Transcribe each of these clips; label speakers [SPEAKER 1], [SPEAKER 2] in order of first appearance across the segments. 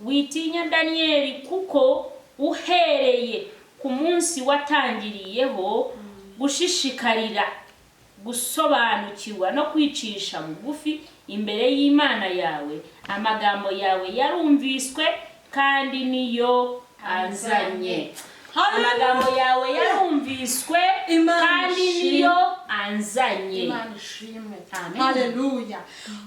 [SPEAKER 1] Witinya Daniyeli, kuko uhereye ku munsi watangiriyeho gushishikarira gusobanukirwa no kwicisha bugufi imbere y'Imana yawe, amagambo yawe yarumviswe, kandi niyo anzanye. Amagambo yawe yarumviswe,
[SPEAKER 2] Imana
[SPEAKER 1] kandi
[SPEAKER 2] ishimwe.
[SPEAKER 1] niyo anzanye.
[SPEAKER 2] Imana ishimwe.
[SPEAKER 1] Amen.
[SPEAKER 2] Haleluya!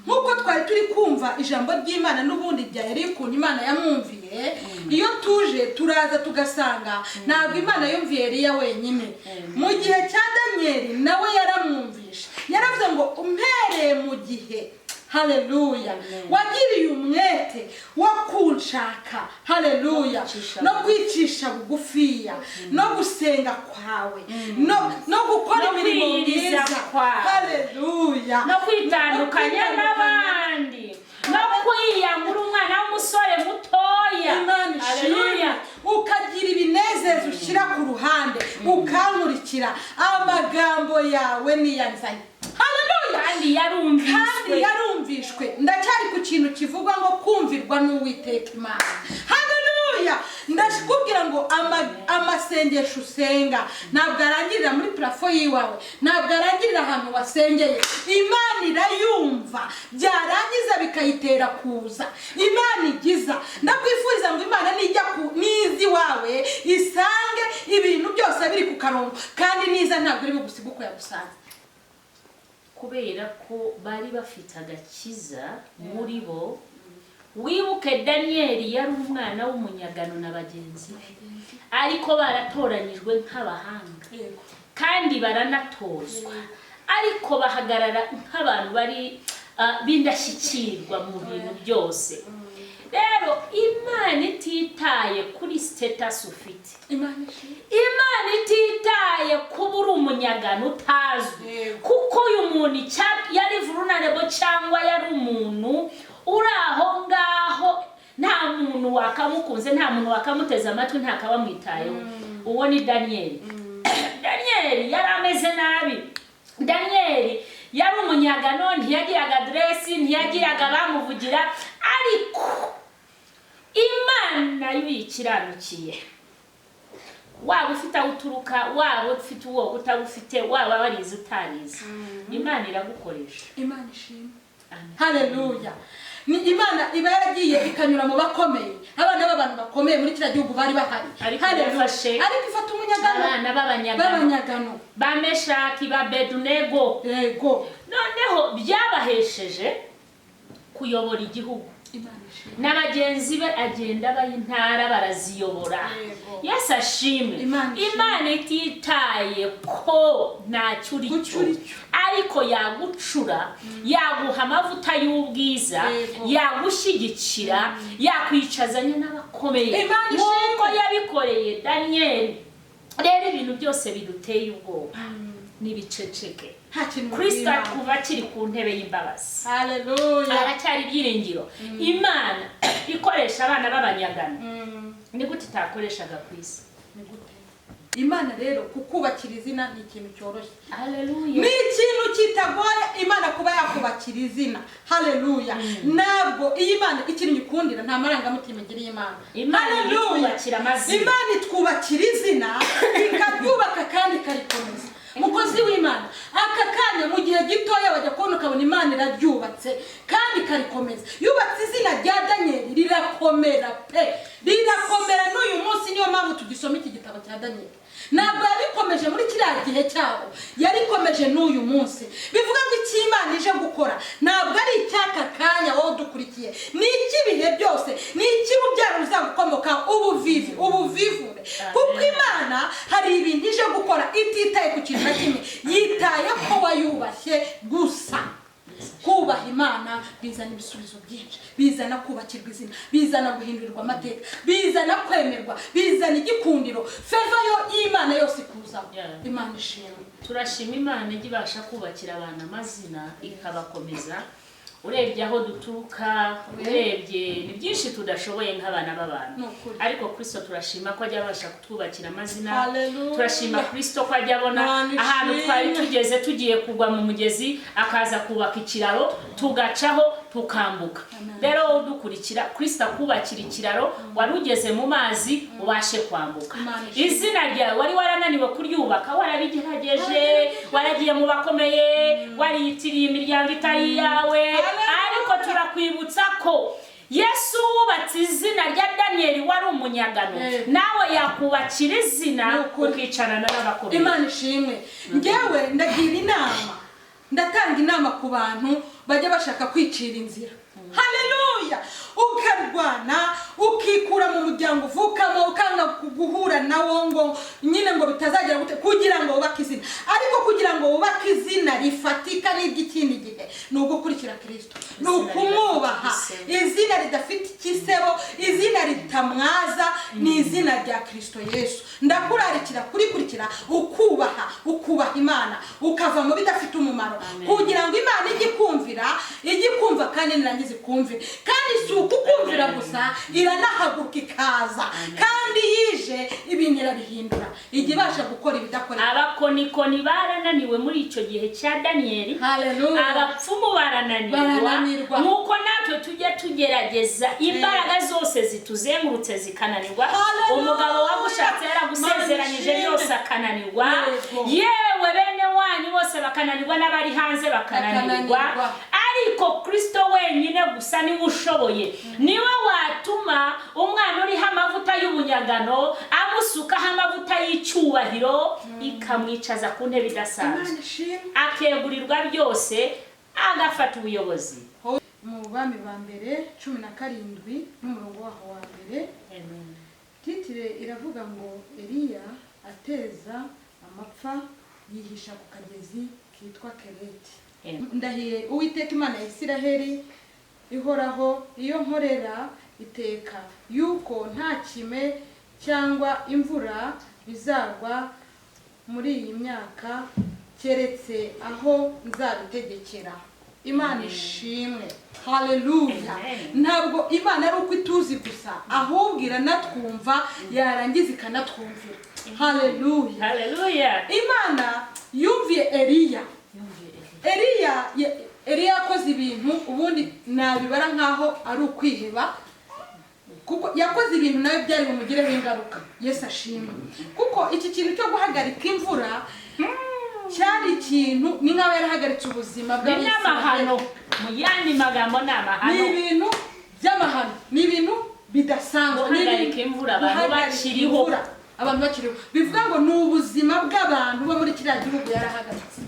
[SPEAKER 2] Nk'uko twari turi kumva ijambo ry'Imana n'ubundi rya Eliya, ukuntu Imana yamwumviye, iyo tuje turaza tugasanga ntabwo Imana yumviye Eliya wenyine. Mu gihe cya Daniyeli nawe yaramwumvishe. Yaravuze ngo: "Umpereye mu gihe, haleluya, wagiriye umwete wo kunshaka, haleluya,
[SPEAKER 1] kwicisha
[SPEAKER 2] no kwicisha bugufiya, no gusenga kwawe, no gukora
[SPEAKER 1] No
[SPEAKER 2] imirimo
[SPEAKER 1] kwiyiriza
[SPEAKER 2] myiza
[SPEAKER 1] kwawe.
[SPEAKER 2] Haleluya.
[SPEAKER 1] No kwitandukanya n'abandi, no kwiyambura umwana w'umusore mutoya.
[SPEAKER 2] Imana ishimwe.
[SPEAKER 1] Haleluya.
[SPEAKER 2] Ukagira ibinezeza ushyira ku ruhande ukankurikira, amagambo yawe niyanzanye." Haleluya.
[SPEAKER 1] Kandi yarumviswe.
[SPEAKER 2] Kandi yarumvishwe. Ndacyari ku kintu kivuga ngo kumvirwa n'Uwiteka Imana. Haleluya! Ndakubwira ngo amasengesho usenga ntabwo arangirira muri plafond y'iwawe, ntabwo arangirira ahantu wasengeye. Imana irayumva, byarangiza bikayitera kuza. Imana igiza. Ndakwifuriza ngo Imana nijya ku niza iwawe isange ibintu byose biri ku karongo, kandi niza ntabwo iri bugusiga uko yagusanze.
[SPEAKER 1] Kubera ko bari bafite agakiza muri bo. Wibuke Daniyeli yari umwana w'umunyagano na bagenzi be, ariko baratoranyijwe nk'abahanga kandi baranatozwa, ariko bahagarara nk'abantu bari b'indashyikirwa mu bintu byose. Rero Imana ititaye kuri status ufite,
[SPEAKER 2] Imana ishimwe.
[SPEAKER 1] Imana ititaye kuba uri umunyagano utazwi, kuko uyu muntu yari vulnerable cyangwa yari umuntu uri aho ngaho, nta muntu wakamukunze, nta muntu wakamuteze amatwi, nta kabamwitayeho. Uwo ni Daniyeli. Daniyeli yari ameze nabi. Daniyeli yari umunyagano, ntiyagiraga aderesi, ntiyagiraga abamuvugira, ariko Imana yo yikiranukiye, waba ufite aho uturuka, waba ufite uwo utabufite, waba warize utarize, Imana iragukoresha.
[SPEAKER 2] Imana ishimwe.
[SPEAKER 1] Amen.
[SPEAKER 2] Haleluya! Ni Imana iba yaragiye ikanyura mu bakomeye, abana b'abantu bakomeye muri kiriya gihugu bari bahari.
[SPEAKER 1] Ariko
[SPEAKER 2] Haleluya.
[SPEAKER 1] yafashe
[SPEAKER 2] Ariko ifata umunyagano,
[SPEAKER 1] abana b'abanyagano,
[SPEAKER 2] b'abanyagano,
[SPEAKER 1] ba Meshaki, ba Bedunego. Noneho byabahesheje kuyobora igihugu.
[SPEAKER 2] Imana ishimwe.
[SPEAKER 1] Na bagenzi be agenda abaha intara, baraziyobora. Yesu ashimwe.
[SPEAKER 2] Imana ishimwe.
[SPEAKER 1] Imana ititaye ko ntacyo uri
[SPEAKER 2] Kucyo
[SPEAKER 1] cyo,
[SPEAKER 2] uri cyo.
[SPEAKER 1] ariko yagucura, yaguha amavuta y'ubwiza, yagushyigikira, yakwicazanya n'abakomeye,
[SPEAKER 2] Imana ishimwe.
[SPEAKER 1] nk'uko yabikoreye Daniyeli. Rero ibintu byose biduteye ubwoba n'ibiceceke.
[SPEAKER 2] Nta kintu
[SPEAKER 1] Kristo
[SPEAKER 2] bibwira.
[SPEAKER 1] kuva akiri ku ntebe y'imbabazi,
[SPEAKER 2] Haleluya.
[SPEAKER 1] haracyari ibyiringiro. Imana ikoresha abana b'abanyagano, ni gute itakoreshaga ku isi?
[SPEAKER 2] Ni gute? Imana rero kukubakira izina ni ikintu cyoroshye.
[SPEAKER 1] Haleluya.
[SPEAKER 2] Ni ikintu kitagoye Imana kuba yakubakira izina. Haleluya! Ntabwo iyi Imana, ikintu nyikundira, nta marangamutima igiriye Imana.
[SPEAKER 1] Imana
[SPEAKER 2] Haleluya.
[SPEAKER 1] itwubakira amazina.
[SPEAKER 2] Imana itwubakira izina, ikaryubaka kandi ikarikomeza. Mukozi w'Imana, aka kanya mu gihe gitoya bajya kubona ukabona Imana iraryubatse kandi ikarikomeza. Yubatse izina rya Daniyeli rirakomera pe, rirakomera n'uyu munsi. Niyo mpamvu tugisoma iki gitabo cya Daniyeli. Ntabwo yabikomeje muri kiriya gihe cyabo, yarikomeje n'uyu munsi. Bivuga ngo icyo Imana ije gukora ntabwo ari icy'aka kanya wowe udukurikiye, ni icy'ibihe byose, ni icy'urubyaro ruzagukomoka, ubuvivi ubuvivure, kuko Imana hari ibintu ije gukora ititaye ku kintu na kimwe, yitaye ko wayubashye gusa. Kubaha Imana bizana ibisubizo byinshi, bizana kubakirwa izina, bizana guhindurirwa amateka, bizana kwemerwa, bizana igikundiro, favor yo y'Imana yose ikuzaho. Imana ishimwe.
[SPEAKER 1] Turashima Imana ijya ibasha kubakira abantu amazina ikabakomeza. Urebye aho duturuka, urebye ni byinshi tudashoboye nk'abana b'abantu,
[SPEAKER 2] Ni ukuri.
[SPEAKER 1] ariko Kristo turashima ko ajya abasha kutwubakira amazina.
[SPEAKER 2] Hallelujah.
[SPEAKER 1] Turashima Kristo ko ajya abona
[SPEAKER 2] Imana
[SPEAKER 1] ahantu
[SPEAKER 2] ishimwe.
[SPEAKER 1] twari tugeze tugiye kugwa mu mugezi, akaza kubaka ikiraro tugacaho. tukambuka. Rero wowe udukurikira, Kristo akubakira ikiraro, wari ugeze mu mazi ubashe kwambuka.
[SPEAKER 2] Imana ishimwe.
[SPEAKER 1] Izina ryawe wari warananiwe kuryubaka, warabigerageje, waragiye mu bakomeye, wariyitiriye imiryango itari iyawe, ariko turakwibutsa ko Yesu wubatse izina rya Daniyeli wari umunyagano, nawe yakubakira izina
[SPEAKER 2] Ni ukuri.
[SPEAKER 1] ukicarana n'abakomeye.
[SPEAKER 2] Imana ishimwe. Ngewe ndagira inama, ndatanga inama ku bantu bajya bashaka kwicira inzira. Haleluya! Ukarwana, ukikura mu muryango uvukamo, ukanga guhura nawo ngo nyine ngo bitazagera gute, kugira ngo wubake izina. Ariko kugira ngo wubake izina rifatika n'iry'ikindi gihe, ni ugukurikira Kirisito, ni ukumwubaha. Izina ridafite igisebo, izina ritamwaza, ni izina rya Kirisito Yesu. Ndakurarikira kurikurikira, ukubaha, ukubaha Imana, ukava mu bidafite umumaro, kugira ngo Imana ijye ikumvira, ijye ikumva, kandi nirangiza ikumvire. Kandi si ukukumvira gusa, iranahaguruka ikaza, kandi yije ibintu irabihindura, ijya ibasha gukora ibidakoreka.
[SPEAKER 1] Abakonikoni barananiwe muri icyo gihe cya Daniyeli.
[SPEAKER 2] Haleluya.
[SPEAKER 1] Abapfumu barananirwa.
[SPEAKER 2] Barananirwa.
[SPEAKER 1] Nk'uko natwe tujya tugerageza imbaraga zose zituzengurutse zikananirwa.
[SPEAKER 2] Haleluya.
[SPEAKER 1] Umugabo wagushatse yaragusezeranyije
[SPEAKER 2] Imana
[SPEAKER 1] byose akananirwa,
[SPEAKER 2] Yego.
[SPEAKER 1] yewe bene wanyu bose bakananirwa, n'abari hanze bakananirwa,
[SPEAKER 2] Bakananirwa.
[SPEAKER 1] ariko Kristo wenyine gusa niwe ushoboye, niwe watuma umwana uriho amavuta y'ubunyagano amusukaho amavuta y'icyubahiro, ikamwicaza ku ntebe idasanzwe,
[SPEAKER 2] Imana ishimwe.
[SPEAKER 1] akegurirwa byose, agafata ubuyobozi.
[SPEAKER 2] Mu Bami ba Mbere 17 n'umurongo waho wa mbere, titre iravuga ngo: "Eliya ateza amapfa, yihisha ku kagezi kitwa Kereti."
[SPEAKER 1] Amen.
[SPEAKER 2] "Ndahiye Uwiteka Imana ya Isiraheli ihoraho, iyo nkorera iteka, yuko nta kime cyangwa imvura bizagwa muri iyi myaka, keretse aho nzabitegekera." Imana ishimwe, haleluya.
[SPEAKER 1] Amen.
[SPEAKER 2] Ntabwo Imana ari uko ituzi gusa, ahubwo iranatwumva, yarangiza ikanatwumvira. Haleluya.
[SPEAKER 1] Haleluya.
[SPEAKER 2] Imana yumviye Eliya. Eliya yakoze ibintu ubundi nabibara nkaho ari ukwiheba, kuko yakoze ibintu nawe byari bumugireho ingaruka. Yesu ashimwe, kuko iki kintu cyo guhagarika imvura cyari ikintu ni nk'aho yarahagaritse ubuzima
[SPEAKER 1] Ni
[SPEAKER 2] bw'Abisirayeli.
[SPEAKER 1] n'amahano, mu yandi magambo ni
[SPEAKER 2] Ni
[SPEAKER 1] amahano.
[SPEAKER 2] ibintu by'amahano, ni ibintu bidasanzwe. Ni
[SPEAKER 1] Guhagarika imvura abantu
[SPEAKER 2] guhagarika
[SPEAKER 1] bakiriho.
[SPEAKER 2] imvura, abantu bakiriho, bivuga ngo ni ubuzima bw'abantu bo muri kiriya gihugu yarahagaritse.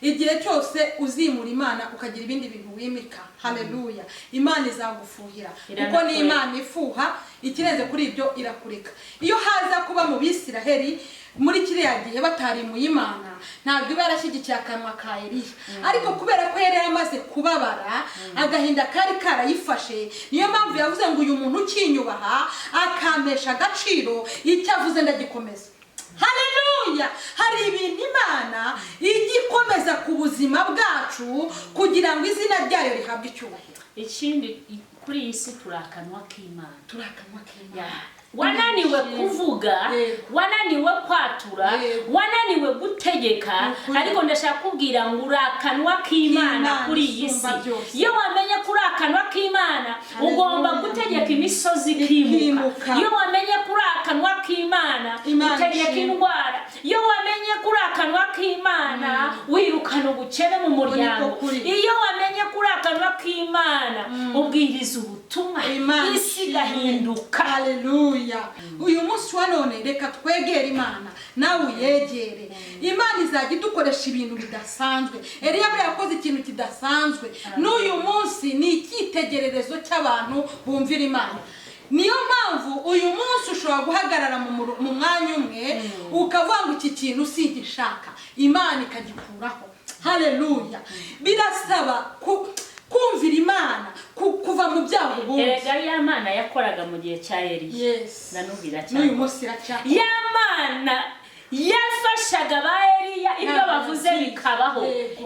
[SPEAKER 2] Igihe cyose uzimura Imana ukagira ibindi bintu wimika, haleluya, Imana izagufuhira, kuko ni
[SPEAKER 1] Iranakureka.
[SPEAKER 2] Imana ifuha. Ikirenze kuri ibyo, irakureka. Iyo haza kuba mu Bisiraheli muri kiriya gihe batarimuye Imana, ntabwo iba yarashyigikiye akanwa ka Eliya. Ariko kubera ko yari yaramaze kubabara, agahinda kari karayifashe, niyo mpamvu yavuze ngo: "Uyu muntu ukinyubaha, akampesha agaciro, icyo avuze ndagikomeza." Haleluya! Hari ibintu Imana ijya ikomeza ku buzima bwacu kugira ngo izina ryayo rihabwe icyubahiro.
[SPEAKER 1] Ikindi, kuri iyi si turi akanwa k'Imana.
[SPEAKER 2] Turi akanwa k'Imana.
[SPEAKER 1] Ya. Wananiwe kuvuga, wananiwe kwatura, wananiwe gutegeka,
[SPEAKER 2] Ni ukuri.
[SPEAKER 1] ariko ndashaka kubwira ngo uri akanwa k'Imana
[SPEAKER 2] K'Imana
[SPEAKER 1] kuri iyi si.
[SPEAKER 2] isumba byose.
[SPEAKER 1] Iyo wamenye ko uri akanwa k'Imana,
[SPEAKER 2] Haleluya.
[SPEAKER 1] ugomba gutegeka imisozi ikimuka.
[SPEAKER 2] Ikimuka.
[SPEAKER 1] Iyo wamenye ko uri akanwa k'Imana,
[SPEAKER 2] Imana
[SPEAKER 1] utegeka
[SPEAKER 2] ishimwe.
[SPEAKER 1] indwara. Iyo wamenye ko uri akanwa k'Imana, wirukana ubukene mu muryango.
[SPEAKER 2] Kuri.
[SPEAKER 1] Iyo wamenye ko uri akanwa k'Imana, ubwiriza ubutumwa,
[SPEAKER 2] Imana
[SPEAKER 1] isi
[SPEAKER 2] ishimwe.
[SPEAKER 1] igahinduka.
[SPEAKER 2] Haleluya! Uyu munsi wa none reka twegere Imana, nawe uyegere. Imana izajya idukoresha ibintu bidasanzwe. Eliya buriya yakoze ikintu kidasanzwe, n'uyu munsi ni icyitegererezo cy'abantu bumvira Imana. Niyo mpamvu uyu munsi ushobora guhagarara mu mwanya umwe ukavuga ngo iki kintu sigishaka, Imana ikagikuraho. Haleluya! Birasaba kumvira Imana, kuva mu byago ubundi.
[SPEAKER 1] Erega ya Mana yakoraga mu gihe cya Eliya, na n'ubu
[SPEAKER 2] N'uyu
[SPEAKER 1] iracyakora.
[SPEAKER 2] munsi iracyakora.
[SPEAKER 1] Ya Mana yafashaga ba Eliya, ibyo
[SPEAKER 2] Ntabwo
[SPEAKER 1] bavuze
[SPEAKER 2] yagiye.
[SPEAKER 1] bikabaho,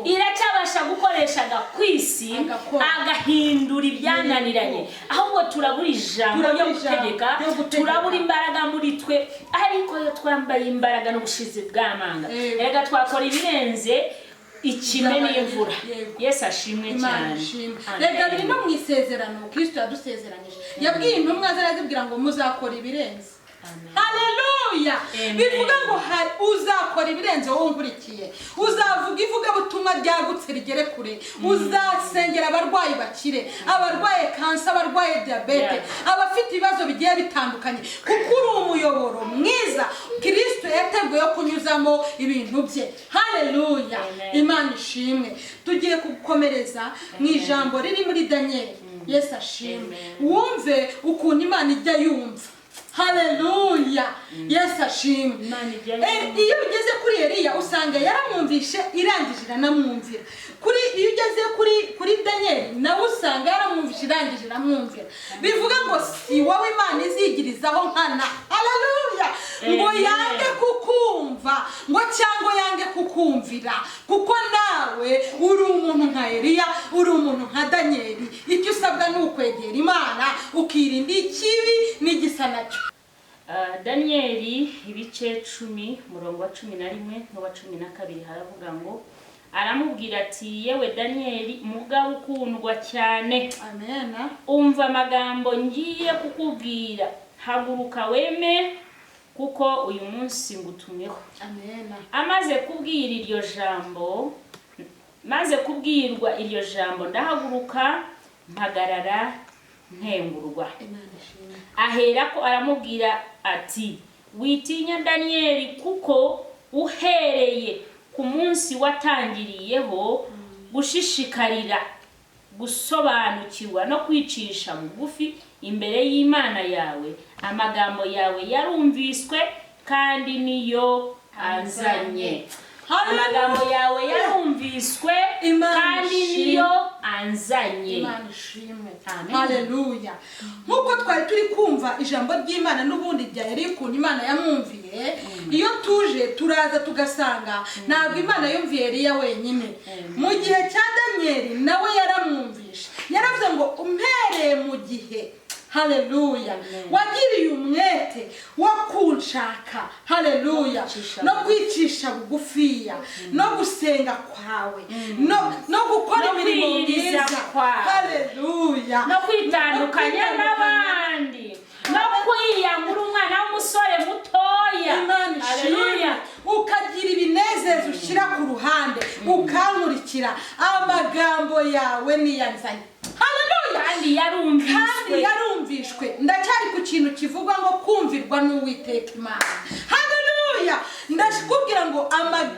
[SPEAKER 1] iracyabasha gukoresha ku isi,
[SPEAKER 2] Agakora.
[SPEAKER 1] agahindura ibyananiranye. Ahubwo turabura ijambo ryo
[SPEAKER 2] Turabura ijambo
[SPEAKER 1] gutegeka,
[SPEAKER 2] ryo gutegeka.
[SPEAKER 1] turabura imbaraga muri twe. Ariko iyo twambaye imbaraga n'ubushizi bw'amanga, erega twakora ibirenze. Ikime n'imvura.
[SPEAKER 2] Yego.
[SPEAKER 1] Yesu ashimwe
[SPEAKER 2] Imana
[SPEAKER 1] cyane.
[SPEAKER 2] ishimwe.
[SPEAKER 1] Amen.
[SPEAKER 2] Reka, biri no mu isezerano Kristo yadusezeranyije. Yabwiye intumwa ze, arazibwira ngo muzakora ibirenze.
[SPEAKER 1] Amen.
[SPEAKER 2] Haleluya!
[SPEAKER 1] Amen.
[SPEAKER 2] Bivuga ngo uzakora ibirenze wowe unkurikiye, uzavuga ivugabutumwa ryagutse rigere kure, uzasengera abarwayi bakire, abarwaye kansa, abarwaye diyabete, abafite ibibazo bigiye bitandukanye, kuko uri umuyoboro mwiza Kirisito yateguye wo kunyuzamo ibintu bye. Haleluya!
[SPEAKER 1] Amen.
[SPEAKER 2] Imana ishimwe. Tugiye gukomereza mu ijambo riri muri Daniyeli. Yesu ashimwe.
[SPEAKER 1] Amen.
[SPEAKER 2] Wumve ukuntu Imana ijya yumva. Haleluya! Yesu ashimwe.
[SPEAKER 1] Imana ijya yumva.
[SPEAKER 2] Iyo ugeze kuri Eliya usanga yaramwumvishe, irangije iranamwumvira. Kuri iyo ugeze kuri Daniyeli nawe usanga yaramwumvishe, irangije iramwumvira. Bivuga ngo si wowe Imana izigirizaho nkana, haleluya, ngo
[SPEAKER 1] Amen.
[SPEAKER 2] yange kukumva ngo cyangwa yange kukumvira, kuko nawe uri umuntu nka Eliya, uri umuntu nka Daniyeli. Icyo usabwa ni ukwegera Imana, ukirinda ikibi n'igisa nacyo.
[SPEAKER 1] Daniyeli ibice 10, umurongo wa 11 n'uwa 12, haravuga ngo: aramubwira ati: "Yewe Daniyeli, mugabo ukundwa cyane,
[SPEAKER 2] Amen.
[SPEAKER 1] umva amagambo ngiye kukubwira. Haguruka weme, kuko uyu munsi ngutumyeho."
[SPEAKER 2] Amen.
[SPEAKER 1] Amaze kubwira iryo jambo, maze kubwirwa iryo jambo, ndahaguruka mpagarara ntengurwa.
[SPEAKER 2] Imana ishimwe.
[SPEAKER 1] Aherako aramubwira ati: "Witinya Daniyeli, kuko uhereye ku munsi watangiriyeho gushishikarira gusobanukirwa no kwicisha bugufi imbere y'Imana yawe, amagambo yawe yarumviswe, kandi niyo anzanye." Amagambo yawe yarumviswe,
[SPEAKER 2] Imana
[SPEAKER 1] kandi
[SPEAKER 2] ishimwe.
[SPEAKER 1] niyo anzanye.
[SPEAKER 2] Imana ishimwe.
[SPEAKER 1] Amen.
[SPEAKER 2] Haleluya! Nk'uko twari turi kumva ijambo ry'Imana n'ubundi rya Eliya, ukuntu Imana yamwumviye, iyo tuje turaza tugasanga ntabwo Imana yumviye Eliya wenyine. Mu gihe cya Daniyeli nawe yaramwumvishe. Yaravuze ngo umpereye mu gihe, haleluya, wagiriye umwete wo kunshaka, haleluya,
[SPEAKER 1] kwicisha
[SPEAKER 2] no kwicisha bugufiya, no gusenga kwawe, no gukora
[SPEAKER 1] No
[SPEAKER 2] imirimo
[SPEAKER 1] kwiyiriza
[SPEAKER 2] myiza,
[SPEAKER 1] kwawe.
[SPEAKER 2] Haleluya,
[SPEAKER 1] no kwitandukanya n'abandi, no kwiyambura umwana w'umusore mutoya.
[SPEAKER 2] Imana ishimwe.
[SPEAKER 1] Haleluya.
[SPEAKER 2] Ukagira ibinezeza ushyira ku ruhande ukankurikira, amagambo yawe niyanzanye. Haleluya!
[SPEAKER 1] Kandi yarumviswe.
[SPEAKER 2] Kandi yarumvishwe. Ndacyari ku kintu kivuga ngo kumvirwa n'Uwiteka Imana. Haleluya! Ndakubwira ngo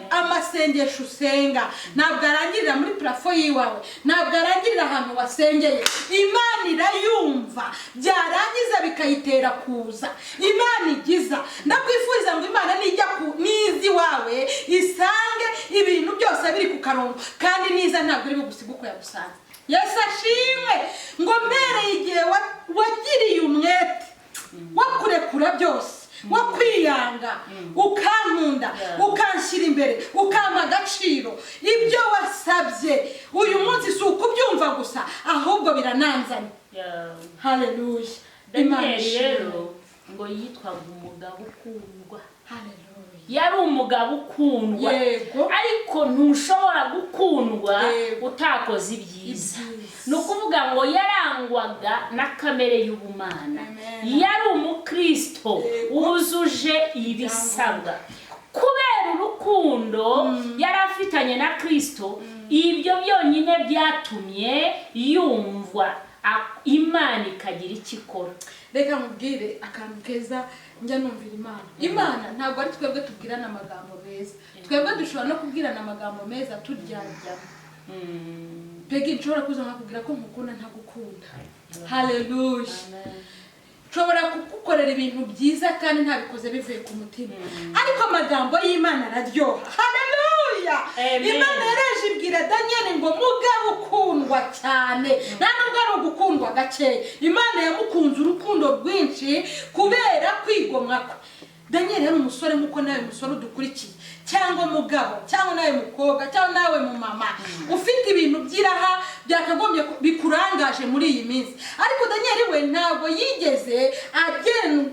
[SPEAKER 2] amasengesho usenga ntabwo arangirira muri plafond y'iwawe, ntabwo arangirira ahantu wasengeye. Imana irayumva, byarangiza bikayitera kuza. Imana igiza. Ndakwifuriza ngo Imana nijya ku nizi iwawe isange ibintu byose biri ku karongo, kandi niza ntabwo iri bugusiga uko yagusanze. Yesu ashimwe. Ngo mbereye igihe wagiriye umwete wo kurekura byose, wo kwiyanga, ukankunda, ukanshyira imbere, ukampa agaciro, ibyo wasabye uyu munsi si ukubyumva gusa, ahubwo birananzanye. Haleluya! Imana
[SPEAKER 1] Daniyeli
[SPEAKER 2] ishimwe.
[SPEAKER 1] rero ngo yitwaga umugabo ukundwa.
[SPEAKER 2] Haleluya!
[SPEAKER 1] Yari umugabo ukundwa. Ariko ntushobora gukundwa utakoze ibyiza.
[SPEAKER 2] Ibyiza.
[SPEAKER 1] Ni ukuvuga ngo yarangwaga na kamere y'ubumana.
[SPEAKER 2] Amen.
[SPEAKER 1] Yari umukristo wuzuje ibisabwa. Kubera urukundo yari afitanye na Kristo, ibyo byonyine byatumye yumvwa, Imana ikagira icyo ikora.
[SPEAKER 2] Reka nkubwire akantu keza njya numvira Imana. Imana ntabwo ari twebwe tubwirana amagambo meza. Twebwe dushobora no kubwirana amagambo meza turyaryamo. Pegi, nshobora kuza nkakubwira ko nkukunda ntagukunda. Haleluya! Nshobora kugukorera ibintu byiza kandi ntabikoze bivuye ku mutima, ariko amagambo y'Imana araryoha. Haleluya!
[SPEAKER 1] Amen.
[SPEAKER 2] Imana yaraje ibwira Daniyeli ngo mugabo ukundwa cyane. Nta nubwo ari ugukundwa gakeya, Imana yamukunze urukundo rwinshi kubera kwigomwa kwe. Daniyeli yari umusore nk'uko nawe musore udukurikiye, cyangwa mugabo, cyangwa nawe mukobwa, cyangwa nawe mumama ufite ibintu by'iraha byakagombye bikurangaje muri iyi minsi. Ariko Daniyeli we ntabwo yigeze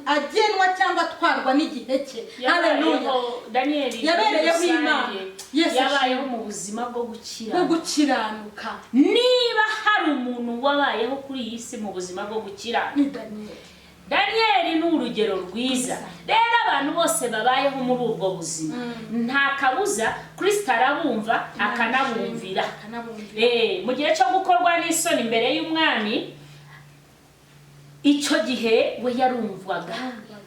[SPEAKER 2] agenwa cyangwa atwarwa n'igihe cye. Haleluya!
[SPEAKER 1] Yabayeho Daniyeli
[SPEAKER 2] Yabereyeho
[SPEAKER 1] muri
[SPEAKER 2] Imana.
[SPEAKER 1] rusange.
[SPEAKER 2] Yesu
[SPEAKER 1] Yabayeho mu buzima bwo
[SPEAKER 2] bwo
[SPEAKER 1] gukiranuka.
[SPEAKER 2] gukiranuka.
[SPEAKER 1] Niba hari umuntu wabayeho kuri iyi si mu buzima bwo gukiranuka,
[SPEAKER 2] Ni Daniyeli.
[SPEAKER 1] Daniyeli ni urugero rwiza. Rero abantu bose babayeho muri ubwo buzima, nta kabuza Kirisita arabumva akanabumvira.
[SPEAKER 2] Akanabumvira.
[SPEAKER 1] Mu gihe cyo gukorwa n'isoni imbere y'umwami, icyo gihe we yarumvwaga.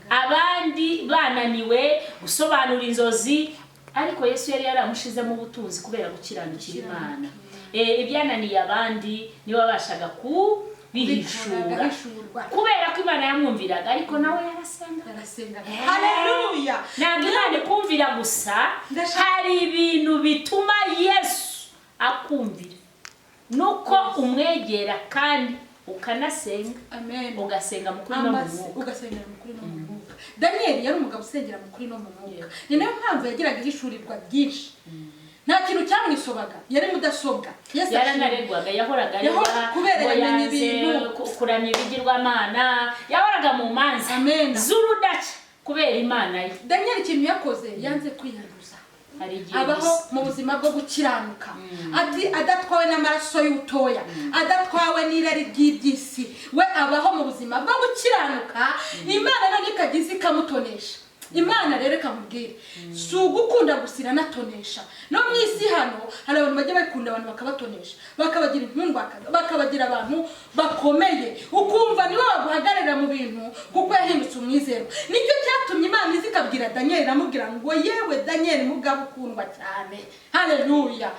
[SPEAKER 1] Abandi bananiwe gusobanura inzozi, ariko Yesu yari yaramushizemo ubutunzi kubera gukiranukira Imana. Ibyananiye abandi niwe wabashaga kubihishura.
[SPEAKER 2] Agahishurwa.
[SPEAKER 1] Kubera ko Imana yamwumviraga, ariko nawe yarasenga.
[SPEAKER 2] Yarasengaga. Haleluya.
[SPEAKER 1] Ntabwo Imana ikumvira gusa. Hari ibintu bituma Yesu akumvira, nuko umwegera kandi ukanasenga.
[SPEAKER 2] Amen.
[SPEAKER 1] Ugasenga mu kuri no mu mwuka.
[SPEAKER 2] Ugasengera mu kuri no mu mwuka. Daniyeli yari umugabo usengera mu kuri no mu mwuka, ni nayo mpamvu yagiraga ihishurirwa ryinshi, nta kintu cyamwisobaga, yari mudasobwa. Yesu ashimwe.
[SPEAKER 1] Yaranaregwaga, yahoraga aregwa
[SPEAKER 2] Kubera
[SPEAKER 1] ngo
[SPEAKER 2] yamenye
[SPEAKER 1] yanze
[SPEAKER 2] ibintu.
[SPEAKER 1] kuramya ibigirwamana, yahoraga mu manza
[SPEAKER 2] Amen.
[SPEAKER 1] z'urudaca kubera Imana ye.
[SPEAKER 2] Daniyeli ikintu yakoze, yanze kwiyanduza.
[SPEAKER 1] Hari igihe
[SPEAKER 2] Abaho
[SPEAKER 1] gusa
[SPEAKER 2] mu buzima bwo gukiranuka, ati adatwawe n'amaraso y'ubutoya, adatwawe n'irari ry'iby'isi, we abaho mu buzima bwo gukiranuka. Imana none ikagize ikamutonesha. Imana rero ikamubwira, si ugukunda gusa, iranatonesha. No mu isi hano hari abantu bajya bakunda abantu bakabatonesha, bakabagira inkundwakaza, bakabagira abantu bakomeye, ukumva nibo baguhagararira mu bintu kuko yahindutse umwizerwa. Nicyo cyatumye Imana iza ikabwira Daniyeli, iramubwira ngo: "Yewe Daniyeli, mugabo ukundwa cyane, haleluya,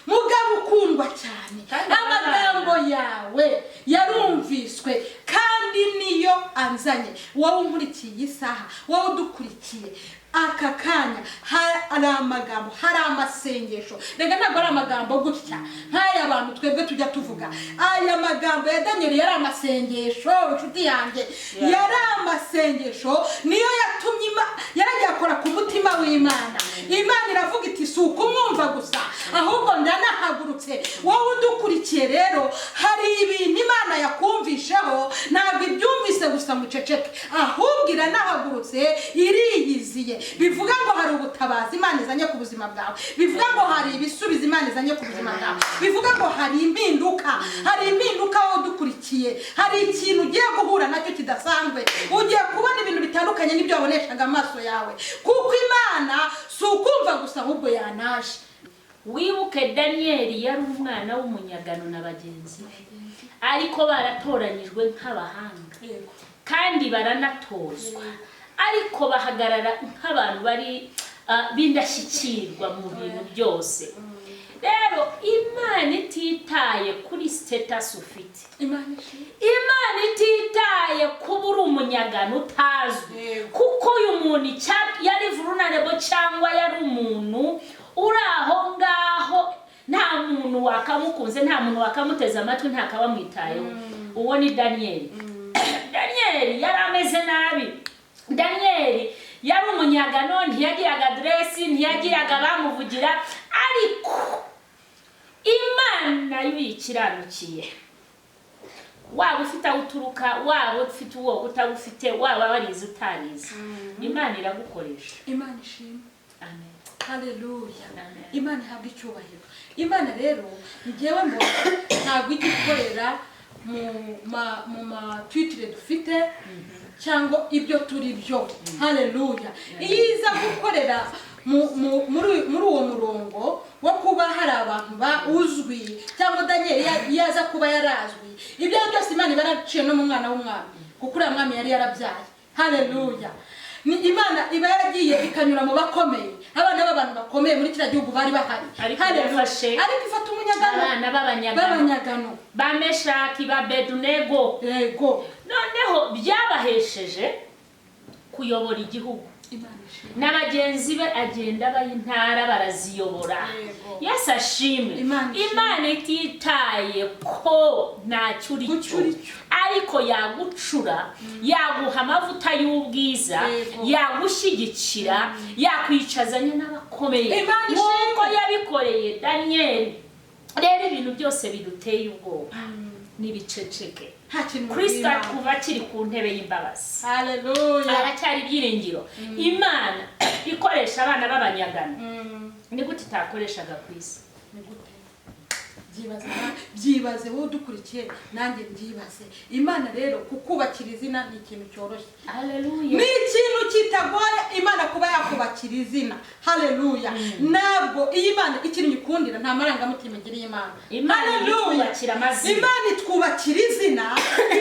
[SPEAKER 2] mugabo ukundwa cyane,
[SPEAKER 1] Kandi
[SPEAKER 2] amagambo yawe yarumviswe kandi niyo anzanye." Wowe unkurikiye iyi saha, wowe udukurikiye aka kanya, hari amagambo, hari amasengesho. Reka, ntabwo ari amagambo gutya nk'aya bantu twebwe tujya tuvuga. Aya magambo ya Daniyeli yari amasengesho, inshuti yanjye, yari amasengesho. Niyo yatumye yaragiye akora ku mutima w'Imana. Imana iravuga iti: "Si ukumwumva gusa, ahubwo ndanahagurutse." Wowe udukurikiye rero, hari ibintu Imana yakumvisheho. Ntabwo ibyumvise gusa muceceke, ahubwo iranahagurutse, iriyiziye. Bivuga ngo hari ubutabazi Imana izanye ku buzima bwawe, bivuga ngo hari ibisubizo Imana izanye ku buzima bwawe, bivuga ngo hari impinduka, hari impinduka. Wowe udukurikiye, hari ikintu ugiye guhura nacyo kidasanzwe. Ugiye kubona ibintu bitandukanye n'ibyo waboneshaga amaso yawe, kuko Imana si ukumva gusa, ahubwo yanaje.
[SPEAKER 1] Wibuke Daniyeli yari umwana w'umunyagano na bagenzi be, ariko baratoranyijwe nk'abahanga kandi baranatozwa, ariko bahagarara nk'abantu bari b'indashyikirwa mu bintu byose. Rero Imana ititaye kuri status ufite,
[SPEAKER 2] Imana ishimwe.
[SPEAKER 1] Imana ititaye kuba uri umunyagano utazwi, kuko uyu muntu yari vulnerable cyangwa yari umuntu uri aho ngaho, nta muntu wakamukunze, nta muntu wakamuteze amatwi, nta kabamwitayeho. Uwo ni Daniyeli. Daniyeli yari ameze nabi. Daniyeli yari umunyagano, ntiyagiraga aderesi, ntiyagiraga abamuvugira, ariko Imana yo yikiranukiye, waba ufite aho uturuka, waba ufite uwo utabufite, waba warize utarize, Imana iragukoresha.
[SPEAKER 2] Imana ishimwe.
[SPEAKER 1] Amen.
[SPEAKER 2] Haleluya.
[SPEAKER 1] Amen.
[SPEAKER 2] Imana ihabwa icyubahiro. Imana rero, njyewe mbona ntabwo ijya ikorera mu matitire dufite cyangwa ibyo turi byo. Haleluya. Iyo iza gukorera muri uwo murongo wo kuba hari abantu ba uzwi, cyangwa Daniel iyo aza kuba yarazwi, ibyo ari byose Imana iba yaraciye no mu mwana w'umwami, kuko uriya mwami yari yarabyaye. Haleluya. Ni Imana iba yaragiye ikanyura mu bakomeye, abana b'abantu bakomeye muri kiriya gihugu bari bahari.
[SPEAKER 1] Ariko
[SPEAKER 2] Haleluya.
[SPEAKER 1] yafashe
[SPEAKER 2] Ariko ifata umunyagano,
[SPEAKER 1] abana b'abanyagano,
[SPEAKER 2] b'abanyagano,
[SPEAKER 1] ba Meshaki, ba Bedunego. Noneho byabahesheje kuyobora igihugu.
[SPEAKER 2] Imana ishimwe.
[SPEAKER 1] Na bagenzi be agenda abaha intara, baraziyobora. Yesu ashimwe.
[SPEAKER 2] Imana ishimwe.
[SPEAKER 1] Imana ititaye ko ntacyo uri
[SPEAKER 2] Kucyo
[SPEAKER 1] cyo,
[SPEAKER 2] uri cyo.
[SPEAKER 1] ariko yagucura, yaguha amavuta y'ubwiza, yagushyigikira, yakwicazanya n'abakomeye,
[SPEAKER 2] Imana ishimwe.
[SPEAKER 1] nk'uko yabikoreye Daniyeli. Rero ibintu byose biduteye ubwoba n'ibiceceke.
[SPEAKER 2] Nta kintu
[SPEAKER 1] Kristo
[SPEAKER 2] bibwira.
[SPEAKER 1] kuva akiri ku ntebe y'imbabazi,
[SPEAKER 2] Haleluya.
[SPEAKER 1] haracyari ibyiringiro. Imana ikoresha abana b'abanyagano, ni gute itakoreshaga ku isi?
[SPEAKER 2] Ni gute? Byibaze, byibaze wowe udukurikiye, nanjye byibaze. Imana rero kukubakira izina ni ikintu cyoroshye.
[SPEAKER 1] Haleluya.
[SPEAKER 2] Ni ikintu kitagoye Imana kuba yakubakira izina. Haleluya. Ntabwo iyi Imana, ikintu nyikundira, nta marangamutima igiriye Imana.
[SPEAKER 1] Imana
[SPEAKER 2] Haleluya.
[SPEAKER 1] itwubakira amazina.
[SPEAKER 2] Imana itwubakira izina,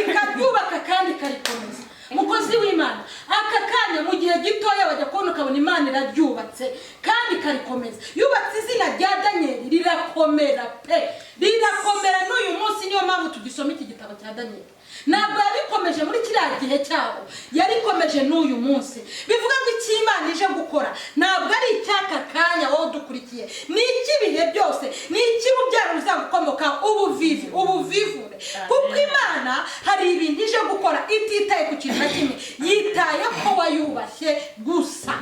[SPEAKER 2] ikaryubaka kandi ikarikomeza. Mukozi w'Imana, aka kanya, mu gihe gitoya, wajya kubona ukabona Imana iraryubatse kandi ikarikomeza. Yubatse izina rya Daniyeli rirakomera pe, rirakomera n'uyu munsi. Niyo mpamvu tugisoma iki gitabo cya Daniyeli. Ntabwo yabikomeje muri kiriya gihe cyabo, yarikomeje n'uyu munsi. Bivuga ngo icyo Imana ije gukora ntabwo ari icy'aka kanya, wowe udukurikiye, ni icy'ibihe byose, ni icy'urubyaro ruzagukomoka, ubuvivi ubuvivure, kuko Imana hari ibintu ije gukora ititaye ku kintu na kimwe, yitaye ko wayubashye gusa.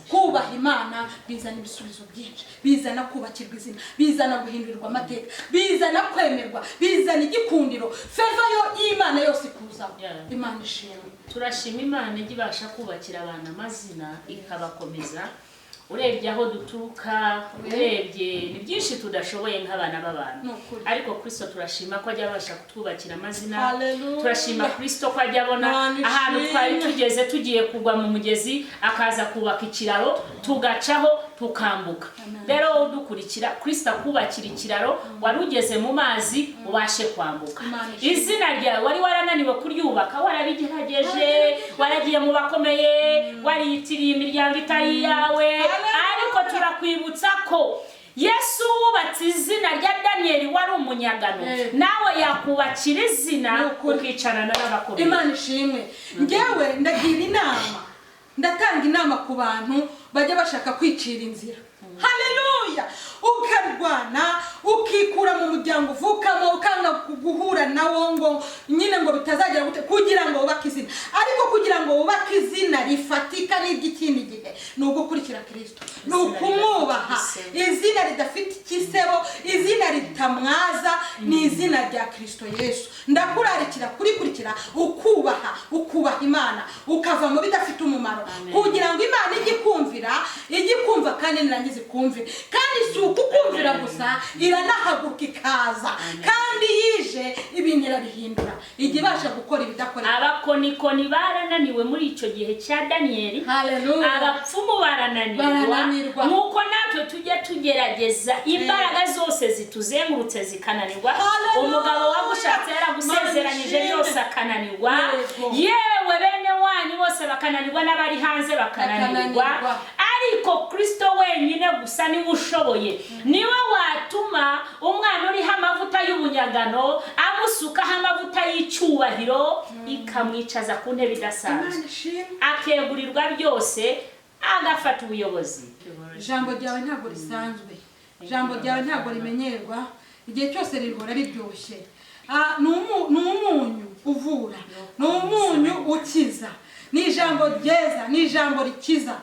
[SPEAKER 2] Kubaha Imana bizana ibisubizo byinshi, bizana kubakirwa izina, bizana guhindurirwa amateka, bizana kwemerwa, bizana igikundiro, favor yo y'Imana yose ikuzaho. Imana ishimwe.
[SPEAKER 1] Turashima Imana ijya ibasha kubakira abantu amazina ikabakomeza. Urebye aho duturuka, urebye ni byinshi tudashoboye nk'abana b'abantu,
[SPEAKER 2] Ni ukuri.
[SPEAKER 1] ariko Kristo turashima ko ajya abasha kutwubakira amazina.
[SPEAKER 2] Hallelujah.
[SPEAKER 1] Turashima Kristo ko ajya abona
[SPEAKER 2] Imana
[SPEAKER 1] ahantu
[SPEAKER 2] ishimwe.
[SPEAKER 1] twari tugeze tugiye kugwa mu mugezi, akaza kubaka ikiraro tugacaho tukambuka. Rero wowe udukurikira, Kristo akubakira ikiraro, wari ugeze mu mazi ubashe kwambuka.
[SPEAKER 2] Imana ishimwe.
[SPEAKER 1] Izina ryawe wari warananiwe kuryubaka, warabigerageje, waragiye mu bakomeye, wariyitiriye imiryango itari iyawe, ariko turakwibutsa ko Yesu wubatse izina rya Daniyeli wari umunyagano, nawe yakubakira izina,
[SPEAKER 2] Ni ukuri.
[SPEAKER 1] ukicarana n'abakomeye.
[SPEAKER 2] Imana ishimwe. Ngewe ndagira inama, ndatanga inama ku bantu bajya bashaka kwicira inzira. Haleluya. Ukarwana, ukikura mu muryango uvukamo, ukanga guhura nawo ngo nyine ngo bitazagera gute, kugira ngo wubake izina. Ariko kugira ngo wubake izina rifatika n'iry'ikindi gihe, ni ugukurikira Kirisito, ni ukumwubaha. Izina ridafite igisebo, izina ritamwaza, ni izina rya Kirisito Yesu. Ndakurarikira kurikurikira, ukubaha, ukubaha Imana, ukava mu bidafite umumaro, kugira ngo Imana ijye ikumvira, ijye ikumva kandi nirangiza ikumvire. Kandi si ukukumvira gusa, iranahaguruka ikaza, kandi yije ibintu irabihindura, ijya ibasha gukora ibidakoreka.
[SPEAKER 1] Abakonikoni barananiwe muri icyo gihe cya Daniyeli.
[SPEAKER 2] Haleluya.
[SPEAKER 1] Abapfumu barananirwa.
[SPEAKER 2] Barananirwa.
[SPEAKER 1] Nk'uko natwe tujya tugerageza imbaraga zose zituzengurutse zikananirwa.
[SPEAKER 2] Haleluya.
[SPEAKER 1] Umugabo wagushatse yaragusezeranyije
[SPEAKER 2] Mana
[SPEAKER 1] byose akananirwa,
[SPEAKER 2] Yego.
[SPEAKER 1] yewe bene wanyu bose bakananirwa, n'abari hanze bakananirwa,
[SPEAKER 2] Bakananirwa.
[SPEAKER 1] ariko Kristo wenyine gusa niwe ushoboye, niwe watuma umwana uriho amavuta y'ubunyagano amusukaho amavuta y'icyubahiro, ikamwicaza ku ntebe idasanzwe,
[SPEAKER 2] Imana ishimwe.
[SPEAKER 1] akegurirwa byose, agafata ubuyobozi.
[SPEAKER 2] Ijambo ryawe ntabwo risanzwe, ijambo ryawe ntabwo rimenyerwa, igihe cyose rihora riryoshye. Ni umunyu uvura, ni umunyu ukiza, ni ijambo ryeza, ni ijambo rikiza.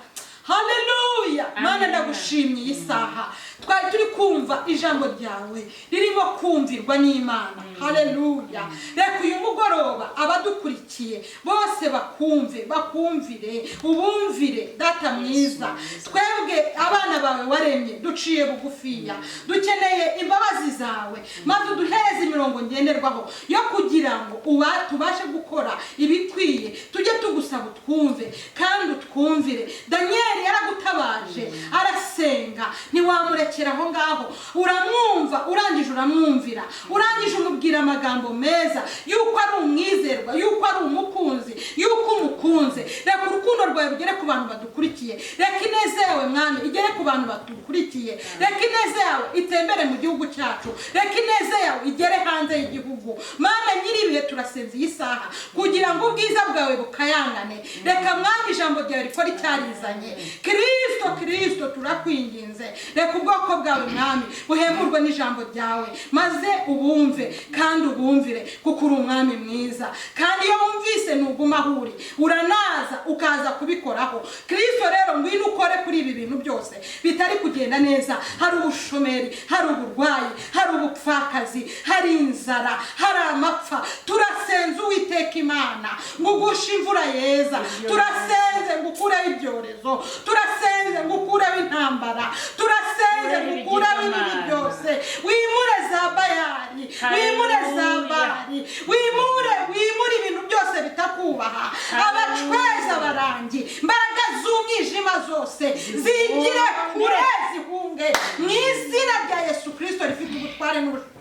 [SPEAKER 2] Haleluya. Mana,
[SPEAKER 1] Amen.
[SPEAKER 2] ndagushimye iyi saha twari turi kumva ijambo ryawe ririmo kumvirwa n'Imana. Haleluya. Reka uyu mugoroba abadukurikiye bose bakumve, bakumvire, ubumvire. Data mwiza, twebwe abana bawe waremye duciye bugufiya, dukeneye imbabazi zawe, maze uduhereze imirongo ngenderwaho yo kugira ngo uba tubashe gukora ibikwiye. Tujye tugusaba utwumve kandi utwumvire. Daniyeli yaragutabaje, arasenga, ntiwamurekera aho ngaho, uramwumva, urangije uramwumvira, urangije umubwira amagambo meza yuko ari umwizerwa, yuko ari umukunzi, yuko umukunze. Reka urukundo rwawe rugere ku bantu badukurikiye, reka ineza yawe, Mwami, igere ku bantu badukurikiye, reka ineza yawe itembere mu gihugu cyacu, reka ineza yawe igere hanze y'igihugu. Mana nyiri ibihe, turasenze iyi saha kugira ngo ubwiza bwawe bukaya. Rikayangane. Reka, Mwami, ijambo ryawe rikora icyarizanye. Kirisito, Kirisito, turakwinginze, reka ubwoko bwawe, Mwami, buhemurwe n'ijambo ryawe, maze ubumve kandi ubumvire, kuko uri umwami mwiza, kandi iyo wumvise ntuguma aho uri, uranaza ukaza kubikoraho. Kirisito rero, ngwino ukore kuri ibi bintu byose bitari kugenda neza. Hari ubushomeri, hari uburwayi, hari ubupfakazi, hari inzara, hari amapfa. Turasenze, Uwiteka Imana, ngo ugushe imvura yeza. Turasenze ngo ukureho ibyorezo. Turasenze ngo ukureho intambara. Turasenze ngo ukureho ibibi byose, wimure za Bayari, wimure za Bari, wimure, wimure ibintu byose bitakubaha, abacweza, abarangi, imbaraga z'umwijima zose zigire kure, zihunge mu izina rya Yesu Kirisito rifite ubutware n'ubushobozi.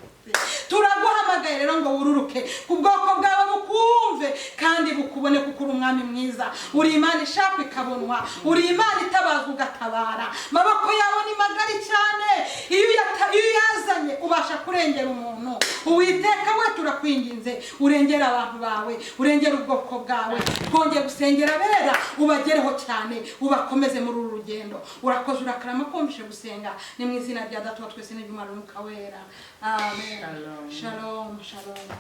[SPEAKER 2] Turaguhamagaye rero ngo wururuke ku bwoko bwawe, bukumve kandi bukubone, kuko uri umwami mwiza, uri Imana ishakwa ikabonwa, uri Imana itabazwa ugatabara. Amaboko yawe ni magari cyane, iyo uyazanye ubasha kurengera umuntu. Uwiteka we, turakwinginze, urengera abantu bawe, urengera ubwoko bwawe. Twongeye gusengera abera, ubagereho cyane, ubakomeze muri uru rugendo. Urakoze, urakarama, kumvishe gusenga. Ni mu izina rya Data wa twese n'iby'Umwana, Umwuka Wera, amen.
[SPEAKER 1] Shalom.
[SPEAKER 2] Shalom, shalom.